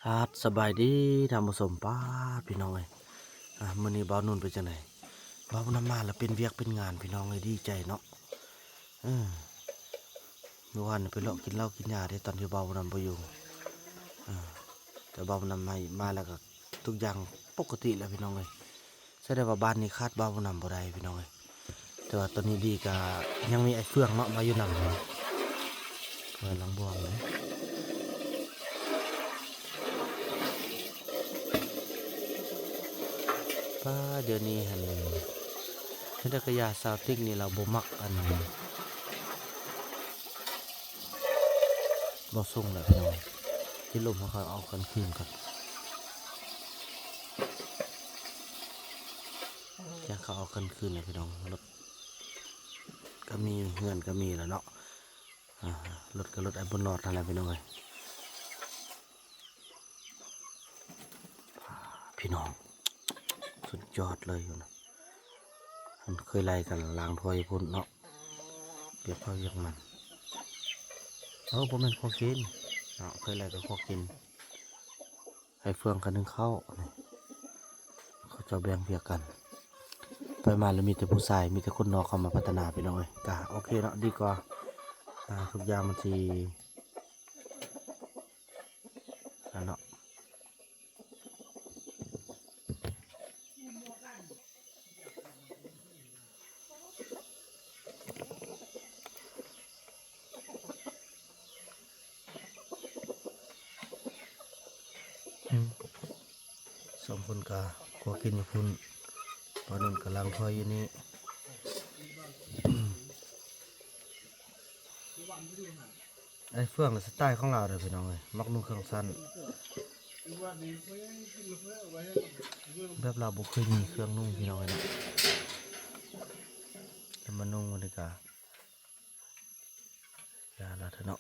ປາດ ສະບາຍດີທ່ານຜູ້ຊົມ. ປາດ ພີ່ນ້ອງເອີຍ ອ່າ ມື້ນີ້ບ່າວນຸ່ນເປັນຈັ່ງໃດ? ບ່າວນຳມາແລ້ວເປັນວຽກເປັນງານ ພີ່ນ້ອງເອີຍ ດີໃຈເນາະ. ເອີ ມື້ວານໄປເລາະກິນເຫຼົ້າກິນຢາເດ້ ຕອນທີ່ບ່າວນຳບໍ່ຢູ່. ເອີ ແຕ່ບ່າວນຳມາ ມາແລ້ວກໍທຸກຢ່າງປົກກະຕິແລ້ວ ພີ່ນ້ອງເອີຍ. ສະແດງວ່າບ້ານນີ້ຂາດບ່າວນຳບໍ່ໄດ້ ພີ່ນ້ອງເອີຍ. ແຕ່ວ່າຕອນນີ້ດີກະຍັງມີອ້າຍເຟືອງເນາະ ມາຢູ່ນຳ ເພິ່ນລັງບວມເດ້. ປ້າ ດຽວນີ້ຫັ້ນ ເຮັດໃດກະຢ່າ ສາວຕິກນີ້ລາວບໍ່ມັກອັນ ບໍ່ສົ່ງແລ້ວ ພີ່ນ້ອງ. ຊິລົມໃຫ້ເຂົາອອກກາງຄືນກ່ອນ ຢ້ານເຂົາອອກກາງຄືນແຫຼະ ພີ່ນ້ອງ. ລົດກະມີ ເຮືອນກະມີແລ້ວເນາະ. ອ່າ ລົດກະລົດອ້າຍບຸນນອດຫັ້ນແຫຼະ ພີ່ນ້ອງເອີຍ. ພີ່ນ້ອງ ສຸດຍອດເລີຍຢູ່ນະ. ມັນເຄີຍໄລ່ກັນລ້າງຖ້ວຍພຸ້ນເນາະ ວຽກໃຜວຽກມັນ. ເອີ ບໍ່ແມ່ນຄົວກິນເນາະ ເຄີຍໄລ່ກັນຄົວກິນ. ໄອ້ເຟືອງກະໜຶ້ງເຂົ້າ ເຂົາເຈົ້າແບ່ງວຽກກັນ. ໄປມາແລ້ວມີແຕ່ຜູ້ຊາຍ ມີແຕ່ຄົນນອກເຂົ້າມາພັດທະນາ ພີ່ນ້ອງເອີຍ. ກະໂອເຄເນາະ ດີກວ່າ ອ່າ ທຸກຢ່າງມັນຊິ ຫັ້ນເນາະ. ອືມ ສອງຄົນກະຄົວກິນຢູ່ພຸ້ນ ບ່າວນຸ່ນກະລ້າງຖ້ວຍຢູ່ນີ້. ອ້າຍເຟືອງລະສະໄຕຂອງລາວເດີ ພີ່ນ້ອງເອີຍ ມັກນຸ່ງເຄື່ອງສັ້ນ. ແບບລາວບໍ່ເຄີຍມີເຄື່ອງນຸ່ງ ພີ່ນ້ອງເອີຍເນາະ ແຕ່ມານຸ່ງມື້ນີ້ກະຢ່າລະເຖາະເນາະ.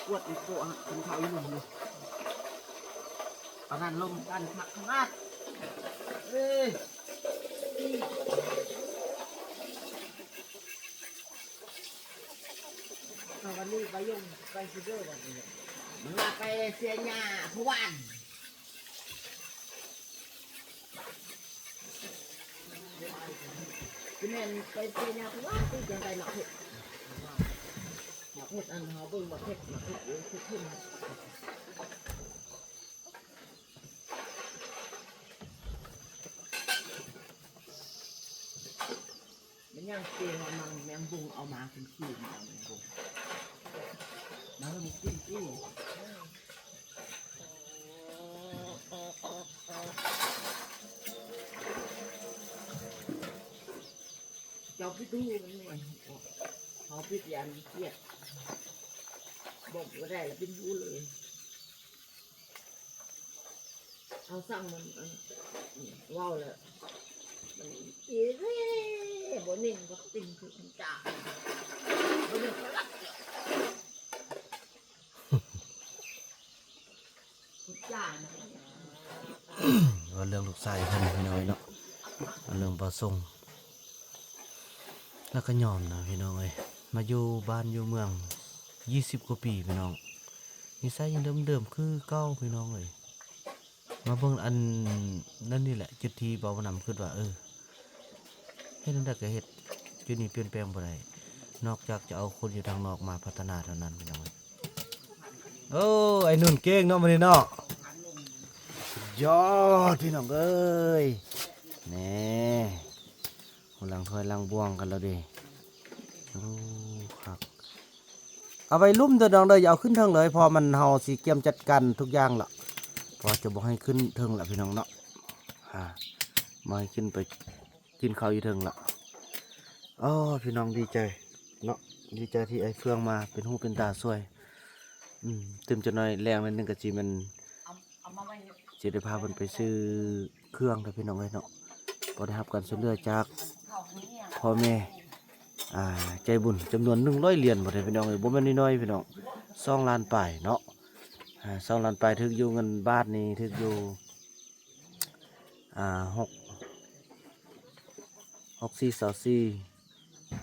ກວດອີກໂຕະຫັ້ນ ກິນເຂົ້າຢູ່ລຸ່ມນີ້ ປານນັ້ນລົມກັນຄັກຂະໜາດ ເອີຍ ເອົາ ວັນນີ້ໄປຍົງ ໄປຊິເດີ ວັນນີ້ ມັນວ່າໄປເສຍຫຍ້າຜູ້ຫວ່ານ ຊິແມ່ນໄປເສຍຫຍ້າຜູ້ຫວ່ານ ຄືຈັ່ງໄດ້ໝາກເຜັດ ໝາກເຜັດ ອັນເຮົາເບິ່ງໝາກເຜັດ ໝາກເຜັດ ເອີ ເຜັດຂຶ້ນ ມັນຍັງເກງວ່າມັນແມງບຸງເອົາມາກິນຄືນ ເອົາແມງບຸງມາເບິ່ງກິນອີກ ເຈົ້າປິດຮູມັນໜ່ວຍ ເຮົາປິດຢ່າງເກຍດ ບອກບໍ່ໄດ້ລະປິດຮູເລີຍ. ເອົາ ຊ່າງມັນ ອັນ ເວົ້າແລ້ວ ມັນອີເຣ ບໍ່ນິ້ນບໍ່ຕິງຄືຄົນຈ້າ ບໍ່ນິ້ນກໍລັກຄົນຈ້ານະ ເວົ້າເລື່ອງລູກຊາຍເພິ່ນພີ່ນ້ອງເອີຍເນາະ ເວົ້າເລື່ອງບໍ່ສົ່ງ ແລ້ວກໍຍອມນະພີ່ນ້ອງເອີຍ ມາຢູ່ບ້ານຢູ່ເມືອງ ຊາວກວ່າປີພີ່ນ້ອງ ນິໄສຍັງເດີມໆຄືເກົ່າພີ່ນ້ອງເອີຍ. ມາເບິ່ງອັນນັ້ນນີ້ແຫຼະ ຈຸດທີ່ບ່າວນຳຄິດວ່າ ເອີ ເຮັດແນວໃດກໍເຮັດ ຈຸດນີ້ປ່ຽນແປງບໍ່ໄດ້ ນອກຈາກຈະເອົາຄົນຢູ່ທາງນອກມາພັດທະນາເທົ່ານັ້ນພີ່ນ້ອງເອີຍ. ໂອ້ ໄອ້ນຸ່ນເກັ່ງເນາະມື້ນີ້ເນາະ ສຸດຍອດພີ່ນ້ອງເອີຍ ແນ່ ຫົວຫຼັງຖ້ວຍຫຼັງບ່ວງກັນແລ້ວເດ້. ໂອ້ ຄັກ ເອົາໄວ້ລຸ່ມເດີນ້ອງເດີ ຢ່າເອົາຂຶ້ນເທິງເລີຍ ເພາະວ່າມັນ ເຮົາຊິກຽມຈັດການທຸກຢ່າງລະ ເພາະວ່າຈະບໍ່ໃຫ້ຂຶ້ນເທິງລະພີ່ນ້ອງເນາະ ອ່າ ບໍ່ໃຫ້ຂຶ້ນໄປກິນເຂົ້າຢູ່ເທິງລະ. ໂອ້ ພີ່ນ້ອງດີໃຈເນາະ ດີໃຈທີ່ອ້າຍເຟືອງມາເປັນຫູເປັນຕາຊ່ວຍ ອືມ ຕື່ມຈັກໜ້ອຍແລງໜ້ອຍໜຶ່ງກໍຊິແມ່ນ ຊິໄດ້ພາເພິ່ນໄປຊື້ເຄື່ອງເດີພີ່ນ້ອງເອີຍເນາະ ພໍໄດ້ຮັບການຊ່ວຍເຫຼືອຈາກພໍ່ແມ່ ອ່າ ໃຈບຸນຈຳນວນໜຶ່ງຮ້ອຍຫຼຽນພຸ້ນເດີພີ່ນ້ອງເອີຍ ບໍ່ແມ່ນນ້ອຍໆພີ່ນ້ອງ ສອງລ້ານປາຍເນາະ ອ່າ ສອງລ້ານປາຍ ຖືກຢູ່ເງິນບາດນີ້ ຖືກຢູ່ ອ່າ ຫົກ ຫົກສີ່ຊາວສີ່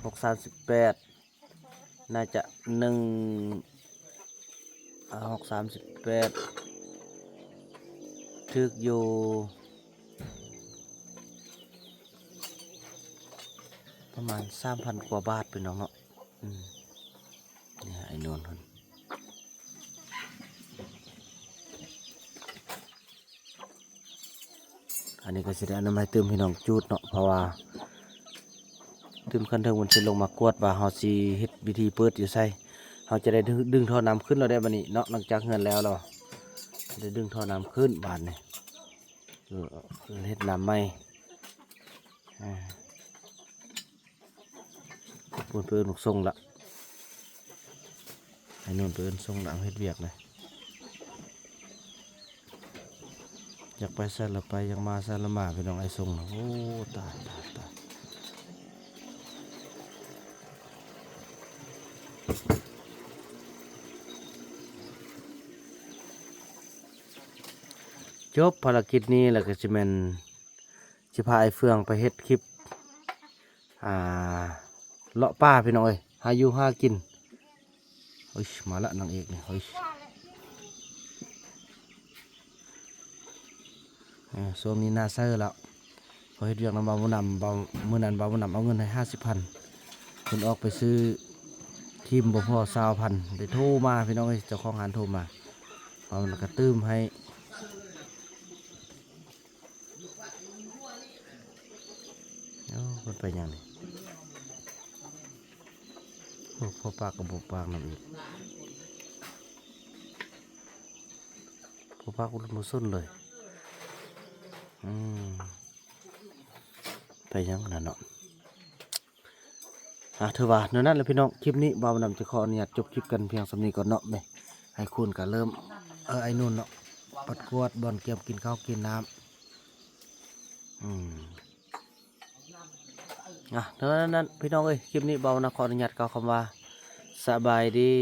ຫົກສາມສິບແປດ ໜ້າຈະໜຶ່ງ ອ່າ ຫົກສາມສິບແປດ ຖືກຢູ່ປະມານສາມພັນກວ່າບາດພີ່ນ້ອງເນາະ ອືມ ນີ້ໄອ້ໂນນເພິ່ນ ອັນນີ້ກໍຊິໄດ້ອະນາໄມຕື່ມໃຫ້ນ້ອງຈູດເນາະ ເພາະວ່າຕື່ມຂັ້ນເທິງເພິ່ນຊິລົງມາກວດວ່າເຮົາຊິເຮັດວິທີເປີດຢູ່ໃສ ເຮົາຈະໄດ້ດຶງ ດຶງທໍ່ນ້ຳຂຶ້ນແລ້ວເດ້ບາດນີ້ເນາະ ຫຼັງຈາກເຮືອນແລ້ວລະ ໄດ້ດຶງທໍ່ນ້ຳຂຶ້ນບາດນີ້ ເອີ ເຮັດນ້ຳໃໝ່ ອ່າ. ພຸ້ນໄປເອີ້ນສົ່ງລະ ໄອ້ໂນນໄປເອີ້ນສົ່ງລະ ເຮັດວຽກນະ ຢາກໄປໃສລະໄປ ຢາກມາໃສລະມາ ພີ່ນ້ອງ ໄອ້ສົ່ງນະ ໂອ້ ຕາຍ ຕາຍ ຕາຍ ຈົບພາລະກິດນີ້ແລ້ວກໍຊິແມ່ນ ຊິພາອ້າຍເຟືອງໄປເຮັດຄລິບ ອ່າ ເລາະປ່າພີ່ນ້ອງເອີຍ ຫາຢູ່ຫາກິນ ໂອ້ຍ ມາລະນາງເອກນີ້ ໂອ້ຍ ເອີ ຊ່ວງນີ້ໜ້າໃຊ້ແລ້ວ ເພາະເຮັດວຽກນຳບ່າວບຸນນຳ ບ່າວ ມື້ນັ້ນບ່າວບຸນນຳເອົາເງິນໃຫ້ຫ້າສິບພັນ ເພິ່ນອອກໄປຊື້ຄຣີມບໍ່ພໍຊາວພັນ ໄດ້ໂທມາພີ່ນ້ອງເອີຍ ເຈົ້າຂອງຮ້ານໂທມາ ເອົາແລ້ວກໍຕື່ມໃຫ້ ເອົ້າ ເພິ່ນໄປຫຍັງນີ້ ໂອ້ ພໍ່ປາກກໍບໍ່ປາກນຳອີກ ພໍ່ປາກບໍ່ສົນເລີຍ ອືມ ໄປຫຍັງນັ້ນເນາະ. ອ່າ ຖືວ່າແນວນັ້ນແຫຼະພີ່ນ້ອງ ຄລິບນີ້ບ່າວນຳຈະຂໍອະນຸຍາດຈົບຄລິບກັນພຽງສ່ຳນີ້ກ່ອນເນາະ ແມ່ ໄອ້ຄູນກໍເລີ່ມ ເອີ ໄອ້ນູນເນາະ ປັດກວາດບ່ອນກຽມກິນເຂົ້າກິນນ້ຳ ອືມ ອ່າ ເທົ່ານັ້ນພີ່ນ້ອງເອີຍ ຄລິບນີ້ບ່າວນຳຂໍອະນຸຍາດກ່າວຄຳວ່າ ສະບາຍດີ.